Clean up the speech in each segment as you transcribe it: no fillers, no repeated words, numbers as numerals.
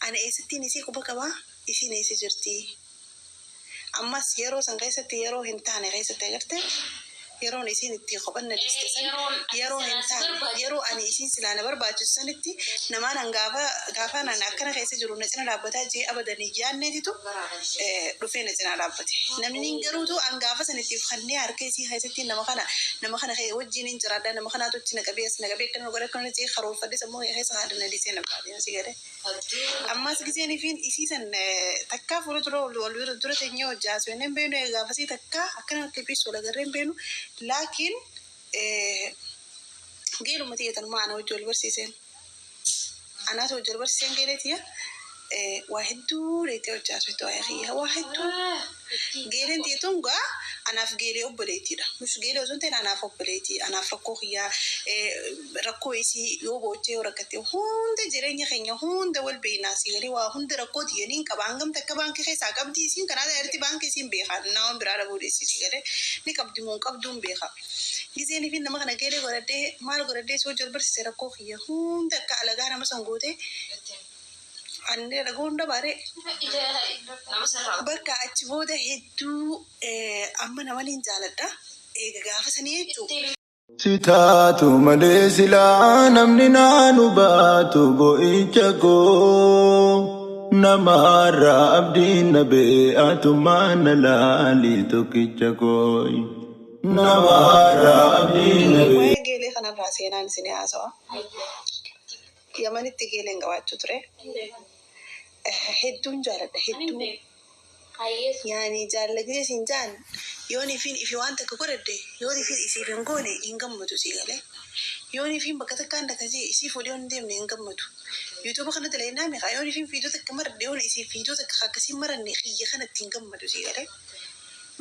Ani eessattiin isii quba qabaa, isiin eessa jirti? Ammas yeroo san keessatti, yeroo hin taane keessatti agarte, yeroon isiin itti kophanna dhiiste san, yeroo hin taane, yeroo ani isiin silaa na barbaachisu sanitti namaan an gaafa gaafaan an akkana keessa jiru na cina dhaabbataa jee abadanii yaanneetitu dhufee na cinaa dhaabbate. Namni garuutu an gaafa san itti kannee harka isii keessatti nama kana wajjin hin jiraadha, nama kanaatu achi na qabee, as na qabee, akkana godhe, akkana jee karoorfadhe, sammuu keessa haadha na dhiisee na baate si galee. Ammas giseen ifiin isii san takkaa fuula dura wal dura teenyee hojii haasofnee hin beeknu. Gaafasii takkaa akkana qiphiisu wal agarree hin beeknu. Laakiin geeluma xiyyeetanummaa ana wajji wal barsiiseen. Anaatu wajji wal barsiiseen. Geelee tiyya waa hedduu dheettee hojii haasofte waa'ee kiyya waa hedduu. Geeleen tiyya gaa anaaf geelee obboleettiidha. Nus geelee osoo hin ta'in anaaf obboleettii, anaaf rakkoo kiyyaa, rakkoo isii yoo boochee yoo rakkatte hunda, jireenya keenya hunda wal beeknaa si galee. Waa hunda rakkoo tiyya niin qaba. Hangam takka baankii keessaa qabdi isiin kanaa irratti baankii isiin beeka, nama biraa dhabuu dhiisii si galee, ni qabdi moo hin qabduun beeka. Giseen ifin nama kana geelee godhadhee, maal godhadhee, si wajji wal barsiise, rakkoo kiyya hunda akka alagaa nama san gootee ani dhagoo hunda baaree. Bakka achi booda hedduu amma nama niin jaaladha. Eega gaafa sanii jechuudha. Si taatu malee silaa namni naanu baatu bo'icha koo, namaarraa abdiin nabee atumaan na laali tokkicha koo, namaarraa abdiin nabee. Waa'ee geelee kanarraa seenaan isinii haasawa. Yamanitti geeleen qabaachuu ture. Hedduun jaaladha, hedduu. Yaani jaallatee isin jaan, yoon ifin ifi waan takka godhadhe, yoon ifin isiif hin goone hin gammadu si galee. Yoon ifin bakka takkaan dhakkasee isii fuudhee hin deemne hin gammadu. YouTube kana dalaynaa meeqa, yoon ifin fiidoo takka maradhe, yoon isiif fiidoo takka akkasii maranne, kiyya kanatti hin gammadu si galee.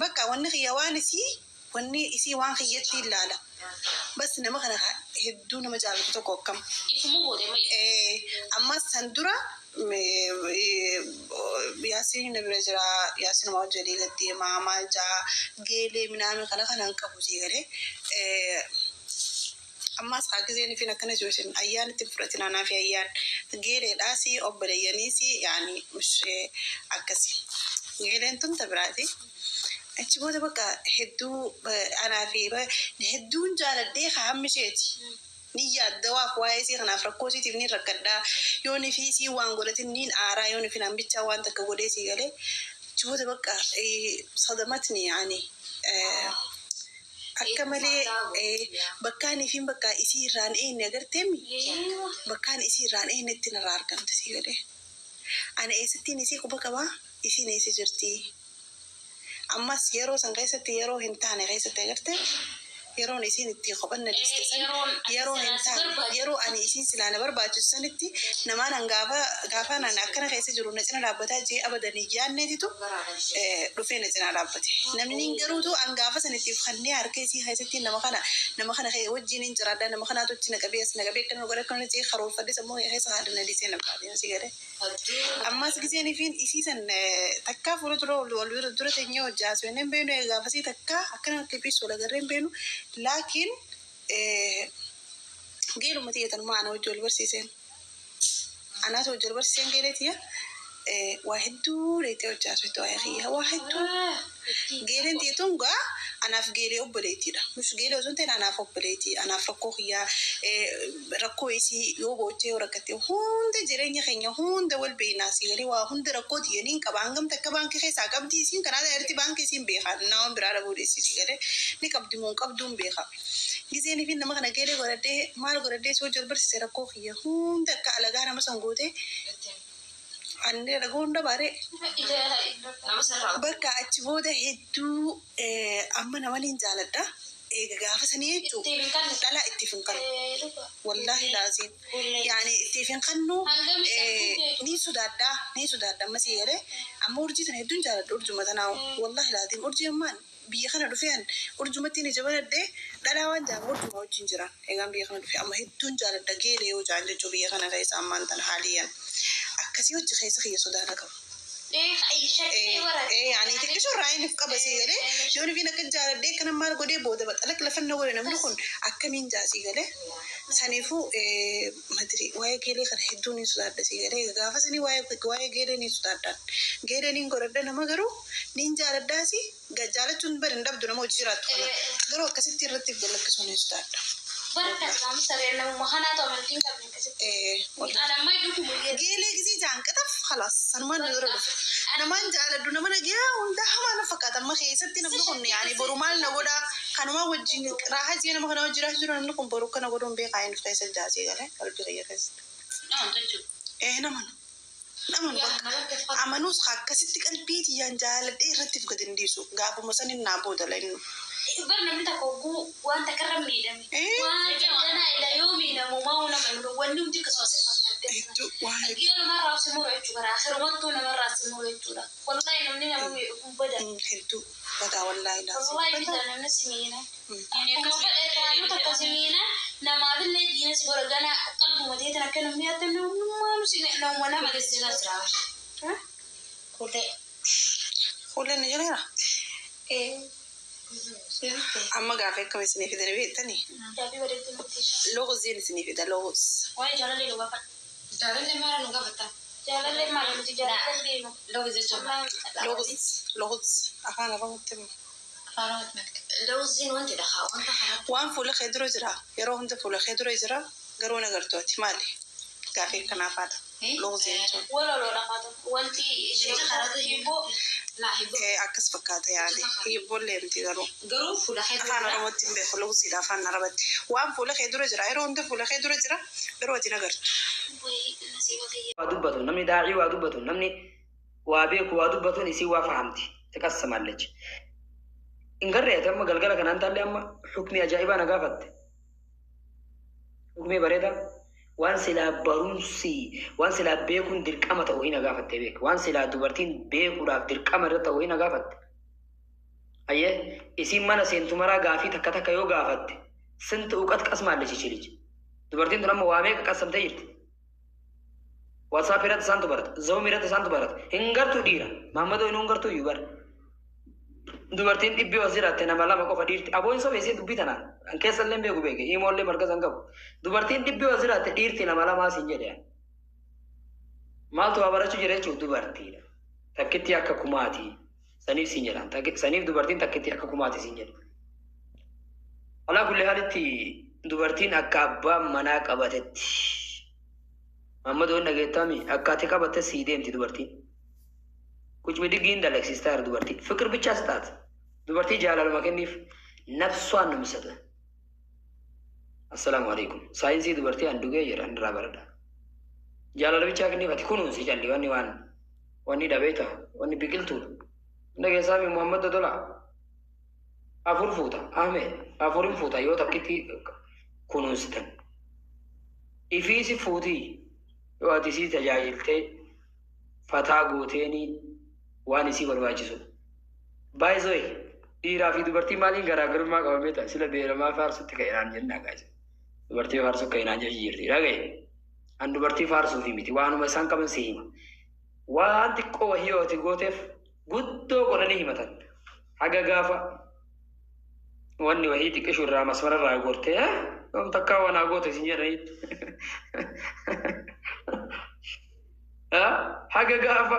Bakka wanni kiyya waan isii, wanni isii waan kiyyatti ilaala. Bas nama kana hedduu nama jaalatu tokko akkam. Ammas san dura Yaasiin na bira jira, Yaasiin waa hojii gad deemaa maal jaa, geelee minaame kana kanaan qabu sii galee. Ammas haa giseen ifin akkana jiru isin ayyaan itti fudhatin, anaa fi ayyaan geeleedhaasi obboleeyyaniisi, yaani akkasi. Geeleen tun ta biraati. Achi booda bakka hedduu anaa fi hedduun jaaladhee haa hammi isheeti. Ni yaaddawaaf waa'ee isii kanaaf, rakkoo isiitiif ni rakkadhaa. Yoon fi isii waan godhatin niin aaraa, yoon fi hambichaa waan takka godhee sii galee. Achi booda bakka sadamatni yaani akka malee bakkaan ifiin bakka isii irraan eenne agarteemi, bakkaan isii irraan eennetti narraa argamte sii galee. Ani eessattiin isii quba qabaa, isiin eessa jirti? Ammas yeroo san keessatti, yeroo hin taane keessatti agarte, yeroon isiin itti kophanna dhiiste san, yeroo hin taane, yeroo ani isiin silaa na barbaachisu sanitti namaan an gaafa gaafaan an akkana keessa jiru na cina dhaabbataa jee abadanii yaanneetitu dhufee na cinaa dhaabbate. Namni garuutu an gaafa san itti kannee harka isii keessatti nama kana wajjin hin jiraadha, nama kanaatu achi na qabee, as na qabee, akkana godhe, akkana jee karoorfadhe, sammuu keessa haadha na dhiisee na baate si galee. Ammas giseen ifiin isii san takkaa fuula dura wal dura teenyee hojii haasofnee hin beeknu. Gaafasii takkaa akkana qiphiisu wal agarree hin beeknu. Laakiin geeluma xiyyeetanummaa ana wajji wal barsiiseen. Anaatu wajji wal barsiiseen. Geelee tiyya waa hedduu dheettee hojii haasofte waa'ee kiyya waa hedduu. Geeleen tiyya tun gaa anaaf geelee obboleettiidha. Nus geelee osoo hin ta'in anaaf obboleettii, anaaf rakkoo kiyyaa, rakkoo isii yoo boochee yoo rakkatte hunda, jireenya keenya hunda wal beeknaa si galee. Waa hunda rakkoo tiyya niin qaba. Hangam takka baankii keessaa qabdi isiin kanaa irratti baankii isiin beeka, nama biraa dhabuu dhiisii si galee, ni qabdi moo hin qabduun beeka. Giseen ifin nama kana geelee godhadhee, maal godhadhee, si wajji wal barsiise, rakkoo kiyya hunda akka alagaa nama san gootee ani dhagoo hunda baaree. Bakka achi booda hedduu amma nama niin jaaladha. Eega gaafa sanii jechuun dhalaa ittiif hin kannu. Wallaahi laaziim. Yaani ittiif hin kannu, ni sodaadha, ni sodaadha amma sii galee. Amma urjii tana hedduun jaaladha, urjuma tanaa. Wallaahi laaziim, urjii ammaan biyya kana dhufeen urjumatti ni jabanadhee, dhalaa waan jaamu urjuma wajjin jiran. Eegaan biyya kana dhufee amma hedduun jaaladha geelee yoo jaan jechuun biyya kana keessa ammaan tana haaliyyan. Akkasii hojii keessa kiyya sodaana qaba. Yani xiqqisoo irraa inni qaba sii galee yoon fi akka jaaladhee kana maal godhee booda baxalaq lafa na godhe namni kun akkamiin jaa sii galee saniifuu madiri waa'ee geelee kana hedduu ni sodaadha sii galee gaafa sanii waa'ee geelee ni sodaadhaan geelee ni godhadha nama garuu niin jaaladhaasi jaalachuun bari hin dhabdu nama hojii jiraattu kana garuu akkasitti irratti galakkisuu ni sodaadha. Geelee gisee jaanqataaf خلاص sanumaan na dura dhufe namaan jaaladhu nama nagaa hunda hamaa na fakkaata amma keessatti namni kun yaani boru maal na godha kanumaa wajjin raahaa jee nama kana wajjin jiru namni kun boru kana godhuun beekaa inni keessa jaasii galee qalbii kiyya keessa. Nama bakka amanuus akkasitti qalbii tiyyaan jaaladhee irratti gadi hin dhiisu gaafuma sanin naa booda la inni. Bar namni tokko oguu waan takkarra miidhame. Waan ganaa ila yoo miidhamu maa nama wanni hundi akkasumas fakkaatti. Yoo namarraa si muru jechuudha. Akhirumattuu namarraa si muru jechuudha. Wallaahi namni nama miidhu kun bada. Hedduu badaa wallaahi laazim. Wallaahi bitaa namni si miina. Akkuma fedhe takka si miina namaafillee diina si godha ganaa qalbuma teetan akka namni yaadde namummaa si nama nama jira. Kuulee. Kuuleen ni jira? Amma gaafa akkam isinii fidanii beektanii? Loogziin isinii fida loogz. Waa'ee jaalallee nu gaafadha. Jaalallee maala nu gaafata? Jaalallee maala nuti jaalallee beeknu. Loogz jechuun Loogz loogz afaan Oromootti himu. Afaan Oromootti loogziin wanti dhahaa wanta karaa. Waan fuula kee dura jira yeroo hunda fuula kee dura jira garuu nagartooti maali? Gaafii kanaaf haadha. Loogzii jechuun. Waloloodha haadha. Wanti ishee hibboo. Akkas fakkaata yaani hibboollee miti garuu. Garuu fuula kee Afaan Oromootti hin beeku loogziidha afaan Arabaatti. Waan fuula kee dura jira yeroo hunda fuula kee dura jira garuu ati nagartu. Waa dubbatu namni daa'ii waa dubbatu namni waa beeku waa dubbatuun isii waa fahamti tiqassamaallechi. Hin garree ati amma galgala kanaan taallee amma hukmii ajaa'ibaa na gaafatte. Hukmii bareedaa waan silaa barumsi waan silaa beekuun dirqama ta'u hin gaafatte beek waan silaa dubartiin beekuudhaaf dirqama irra ta'u hin gaafatte. Ayyee isiin mana seentu maraa gaafii takka takka yoo gaafatte sinti uqat qasmaallechi chilichi. Dubartiin tun amma waa meeqa qassamtee jirti? WhatsApp irratti isaantu barata, Zoom irratti isaantu barata. Hin gartuu dhiira. Maammadoo inni hin gartuu iyyuu bara. Dubartiin dhibbi os jiraatte nama lama qofa dhiirti. Aboon soba isii dubbii tanaan. An keessa illee beeku beeke. Imoollee marga san qabu. Dubartiin dhibbi os jiraatte dhiirti nama lamaa siin jedhe. Maaltu waa barachuu jira jechuun dubartiidha. Takkitti akka kumaati. Saniif siin jedhan. Saniif dubartiin takkitti akka kumaati siin jedha. Alaa kulli haalitti dubartiin akka abbaan manaa qabatetti. Maammadoon dhageettami akka ati qabatte sii deemti dubartiin. Kucmi diggiin dalagsiistaa jira dubartii. Fikir bichaas taate. Dubartii jaalaluma kenniif nafsuwaan namsata. Assalaamu alaikum. Saayinsii dubartii an dhugee jira an irraa baradha. Jaalala bichaa kenniif ati kunuunsi calli wanni waan wanni dhabeeta wanni biqiltuudha. Hunda keessaa mi Muhammad Dodola afur fuuta Ahmed afurin fuuta yoo takkitti kunuunsitan. Ifiisi fuutii yoo ati isii tajaajiltee fataa gooteenii waan isii barbaachisu. Baay'isoo dhiiraa fi dubartii maaliin garaagarummaa qaba beektaa? Sila beelamaa faarsutti ka'inaan jennaa gaase. Dubartii faarsu ka'inaan jechi jirti. Dhagaye. An dubartii faarsuu fi miti waanuma isaan qaban si hima. Waan xiqqoo wahii yoo ati gooteef guddoo godhanii himatan. Haga gaafa wanni wahii xiqqishu irraa masmara irraa gortee yoom takkaa waan haa goote isin jedhaniitti. Haga gaafa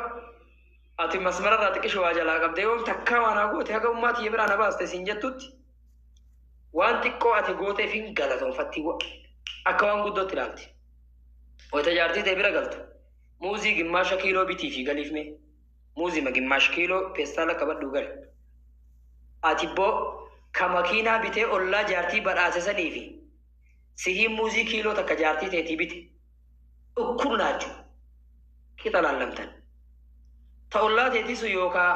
ati masmara irraa xiqqishu waa jalaa qabdee yoom takkaa waan haa goote haga ummaa tiyya biraa na baaste isin jettutti waan xiqqoo ati gooteef hin galatoonfatti akka waan guddootti ilaalti. Wayita jaartii ta'e bira galtu muuzii gimmaasha kiiloo bitii fi galiif mee muuzii gimmaasha kiiloo peestaala qabadhu gali. Ati boo ka makiinaa bitee ollaa jaartii badhaase sanii fi sihiin muuzii kiiloo takka jaartii ta'eetii bite ukkur naachuu qixa laallamtan. Ta ollaa teetii sun yookaa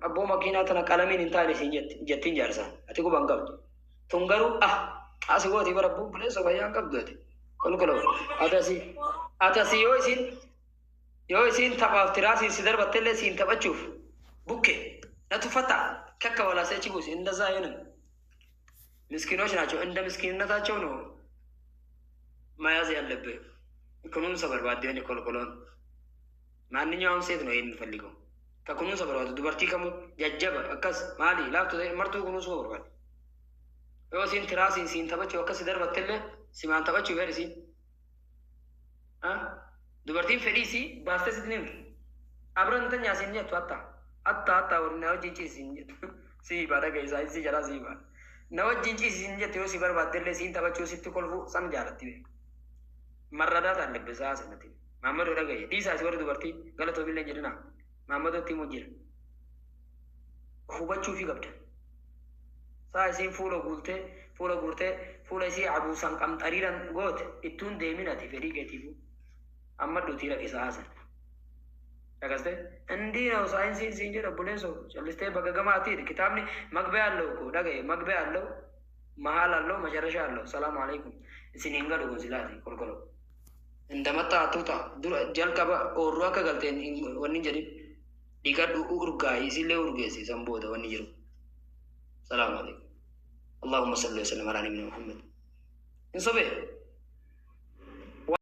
abboo makiinaa tana qalamiin hin taane siin jettiin jaarsaan ati quban qabdu. Tun garuu asi gootii bara buleessa fayyaa hin qabdu ati. Kolkoloo ati asii yoo isiin taphaaf tiraasiin si darbattellee siin taphachuuf bukke na tuffatta kakka walaasee achi buusi እንደዛ አይሆንም። ምስኪኖች ናቸው። እንደ ምስኪንነታቸው ነው መያዝ ያለብህ. Kunuunsa barbaadde kolkoloon. ማንኛውም ሴት ነው ይሄን የሚፈልገው። Ka kunuunsa barbaadu dubartii kamuu jajjaba akkas maali laaftu ta'e martuu kunuunsuma barbaadu. Yoo isiin tiraasiin siin taphachuu akkas darbattellee simaan taphachuu fedhi isiin. Dubartiin fedhii isii baastee sitti ni himtu. Abran tanyaa siin jettu hatta hatta hatta warri na wajjin ciisi siin jettu. Sii baadha keessaa isii jalaa sii baadha. Na wajjin ciisi siin jettu yoo si barbaaddellee siin taphachuu sitti kolfuu san jaalatti beeku. Marradaa ta'an sanatti. Maammadoo dhagaye dhiisaa si warri dubartii galatoobillee hin jedhinaa. Maammadootti himuu jira. Hubachuufii qabda. Saa isiin fuula guurtee fuula guurtee fuula isii abuusan qamxariiran goote ittuun deemin ati fedhii keetiifuu. Amma dhutii raqisaa haasan. Dhagaste እንዲህ ነው ሳይንሲን siin jedha obboleessoo callistee bakka gamaatiidha kitaabni መግቢያ አለው እኮ dhagaye መግቢያ አለው መሀል አለው መጨረሻ አለው። ሰላም አለይኩም isin hin galu kun silaati kolkolo. Indamatta tuuta dura jalqaba oorruu akka galteen wanni jedhin dhiqadhu urgaayi isillee urgeessi san booda wanni jiru. ሰላም አለይኩም። اللهم صل وسلم على نبينا محمد. Hin sobee.